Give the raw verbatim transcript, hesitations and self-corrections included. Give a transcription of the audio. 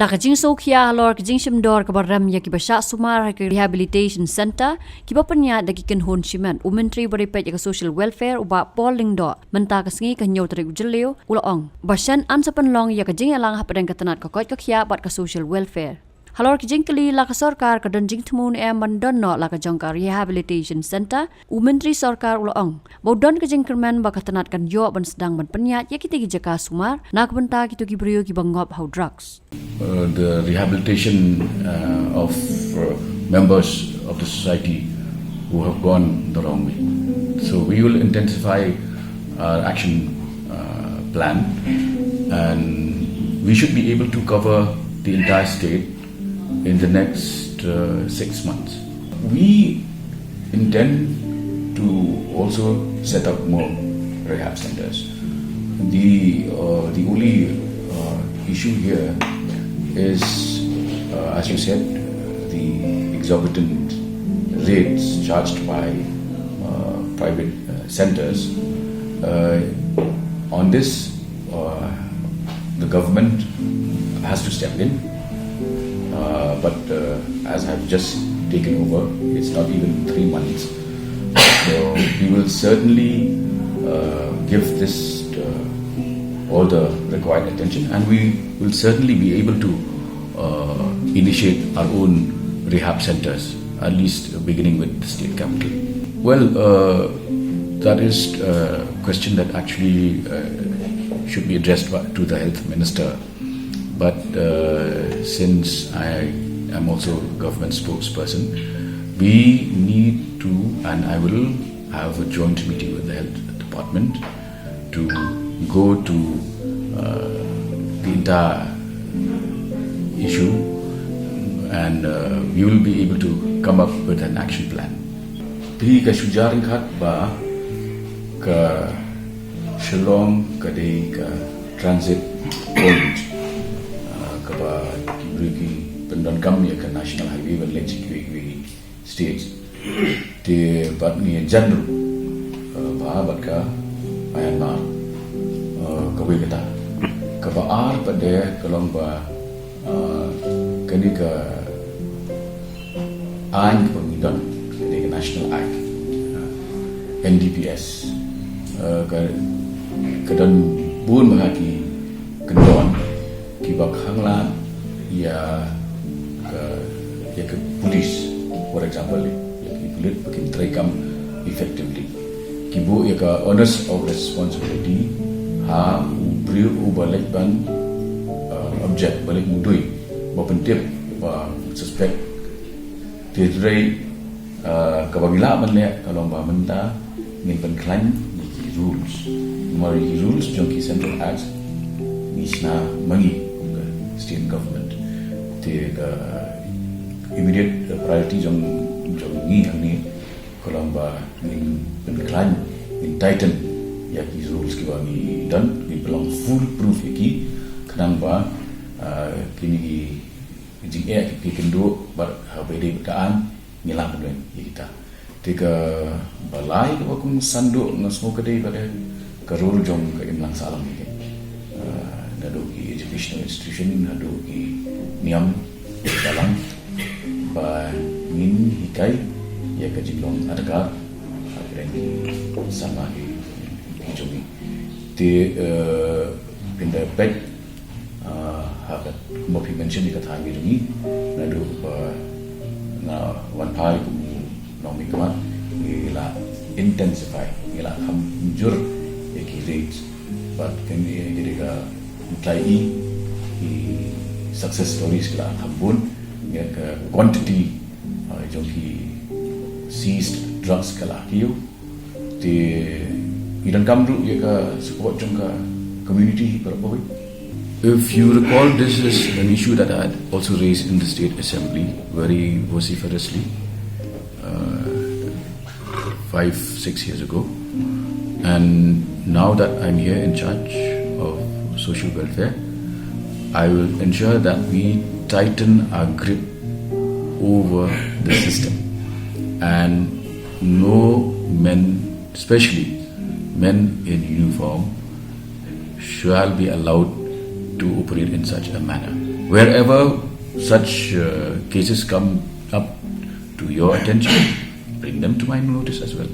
Da ka jingsngewkhia halor ka jingshim dor kaba rem ïa kiba shah sumar ha ka rehabilitation centre, kiba pynïaid da ki kynhun shimet, u Myntri ba ri peit ïa ka Social Welfare, u Bah Paul Lyngdoh, mynta ka sngi ka hynñiew tarik u Jylliew, u la ong ba shen yn sa pynlong ïa ka jingïalang hapdeng ka tnat ka koit ka khiah bad ka Social Welfare. Halor ki jingkylli la ka sorkar ka don jingthmu ne em ban don noh la ka jong ka rehabilitation centre, u Myntri Sorkar u la ong ba u don ka jingkyrmen ba ka tnat kan ïoh ban sdang ban pynïaid ïa kita ki jaka sumar na ka bynta kito ki briew kiba ngop ha u drugs. Uh, the rehabilitation, uh, of, uh, members of the society who have gone the wrong way. So we will intensify our action, uh, plan, and we should be able to cover the entire state in the next, uh, six months. We intend to also set up more rehab centers. The, uh, the only, uh, issue here is, uh, as you said, the exorbitant rates charged by, uh, private, uh, centers. Uh, on this, uh, the government has to step in. Uh, but, uh, as I've just taken over, it's not even three months. So we will certainly, uh, give this, uh, all the required attention, and we will certainly be able to, uh, initiate our own rehab centers, at least beginning with the state capital. Well, uh, that is a question that actually, uh, should be addressed by, to the health minister. But, uh, since I am also government spokesperson, we need to, and I will have a joint meeting with the health department to go to, uh, the entire issue, and, uh, we will be able to come up with an action plan. Phi ka shu jia ryngkat ba ka Shillong ka dei ka transit point, uh, kaba ki briew ki pyndonkam ïa ka national highway ban leit sha kiwei kiwei states. Te bad ngi jan ruh, uh, bha bad ka Myanmar, uh, kawei kata. Kaba ar pat de ka long ba, uh, kane ka aiñ kaba ngi don, kane ka national aiñ, uh, N D P S, uh, ka, ka don bun bha ki kyndon kiba khang lad ïa ka, ïa ka police, for example, ïa ki pulit ba kin treikam effectively. Ki buh ïa ka onus of responsibility ha u briew uba leit ban, uh, object, ba leit mudui, ba pyntip, ba suspect. Te hynrei, uh, kaba ngi lah ban leh ka long ba mynta ngin pynkhlaiñ ïa ki rules. Namar ïa ki rules jong ki central acts ngi shna ma ngi kum ka state government. Te ka immediate priority jong, jong ngi hangne ka long ba ngin pynkhlaiñ, ngin tighten ïa ki rules kiba ngi don, ngin pynlong foolproof ïa ki, khnang ba, uh, kine ki jingeh ki kynduh bad ha ba ïadei bad ka aiñ ngi lah ban weng ïa kita. Te kaba lai kaba kongsan duh nga sngew ka dei bad ka role jong ka imlang sahlang ïa ki, uh, naduh ki educational institution, naduh ki niam sahlang, ba ngin hikai ïa ka jinglong adkar ha kren ki samla ki jong ngi. Te, uh, pynda peit, uh, ha ka, kumba phi mention ïa ka thaiñ jong ngi, naduh ba nga wan phai kum u nongmihkhmat, ngi la intensify, ngi la kham jur ïa ki raids. Bad kane ka dei ka, ngi try ïa ki success stories ki la kham bun, ïa ka quantity, uh, jong ki seized drugs ka la kiew. Te ngi donkam ruh ïa ka support jong ka community baroh kawei. If you recall, this is an issue that I had also raised in the State Assembly very vociferously, uh, five, six years ago. And now that I'm here in charge of social welfare, I will ensure that we tighten our grip over the system. And no men, especially men in uniform, shall be allowed to operate in such a manner. Wherever such uh, cases come up to your attention, bring them to my notice as well.